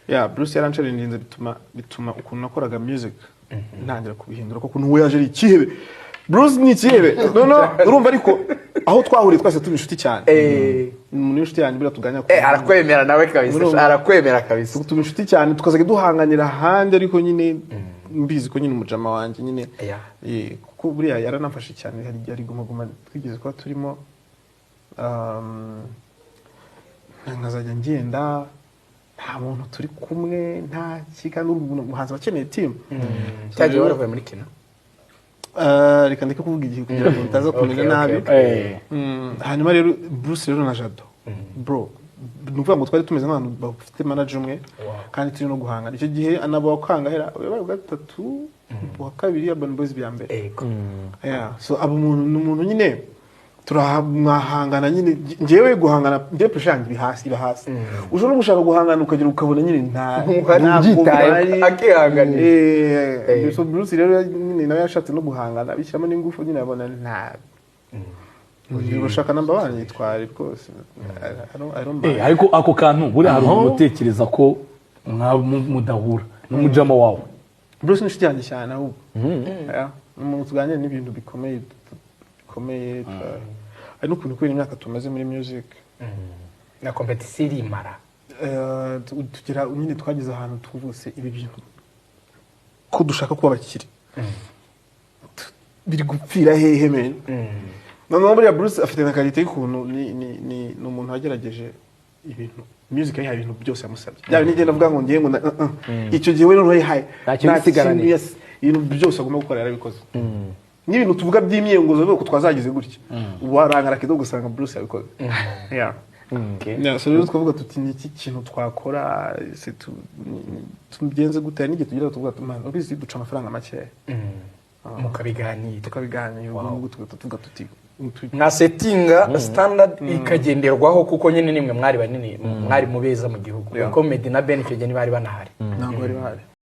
Yeah, Bruce yaranchallenginze, bituma ukuntu nakoraga music ntangira kubihindura, kuko ukuntu we yaje ari ikihebe. Bruce ni ikihebe. No, urumva, ariko aho twahuriye twese tuba inshuti cyane. Ni umuntu w'inshuti yanjye, buriya tuganira ku Arakwemera nawe kabisa. Urumva? Arakwemera kabisa. Tuba inshuti cyane, tukazajya duhanganira ahandi, ariko nyine mbizi ko nyine umujama wanjye nyine. Kuko buriya yaranamfashe cyane. Hari igihe ari Guma Guma twigeze kuba turimo, nkazajya ngenda nta muntu turi kumwe, nta ki, kandi urumva umuhanzi aba akeneye team. Cyagiye waravuye muri kina. Reka ndeke kuvuga igihe kugira ngo bitaza kumera nabi. Hanyuma rero Bruce rero na Jado, bro, ni ukuvuga ngo twari tumeze nk'abantu bafite manager umwe kandi turi no guhangana. Icyo gihe anaba wa kangahera, yabaye uwa gatatu, uwa kabiri Urban Boys bya mbere. Yeah. So aba umuntu, ni umuntu nyine turamwahangana nyine. Njyewe guhangana, njyewe pressure yanjye iba hasi, iba hasi. Ushobora no gushaka guhangana ukagera ukabona nyine nta ntabwo Ubyitayeho, mpari. akihanganira. So Bruce rero nyine nawe yashatse no guhangana, abishyiramo n'ingufu nyine, abona nta urashaka number one yitware rwose. I don't mind. Ariko ako kantu buriya hari umuntu utekereza ko mudahura n'umujama wawe. Bruce ni inshuti yanjye cyane ahubwo. Yeah. Ni umuntu tuganira n'ibintu bikomeye bikomeye. Hari n'ukuntu kubera imyaka tumaze muri music na competition irimara. Tugera nyine twageze ahantu twuvuse ibi bintu ko dushaka kuba abakire, biri gupfira hehe men? Noneho buriya Bruce afite na qualité y'ukuntu ni umuntu wagerageje ibintu, music yayihaye ibintu byose yamusabye, byaba nigenda avuga ngo ngiye ngo icyo gihe we noneho yayihaye Nta kintu yisigaraniye. Kintu ibintu byose agomba gukora yarabikoze, n'ibintu tuvuga by'imyengozo bivuga ko twazagize gutya, warangara kido ugasanga Bruce yabikoze. Yeah. Yeah, so rero twavuga tuti ni iki kintu twakora se, tubigenze gute? Hari n'igihe tugira tuvuga tuti man, ubizi duca amafaranga makeya. Mukabiganira. Tukabiganira, ubwo ngubwo tugahita tuvuga tuti Mwasettinga standard ikagenderwaho, kuko nyine nimwe mwari banini, mwari mu beza mu gihugu, kuko Meddy na Ben icyo gihe ntibari banahari. Ntabwo bari bahari.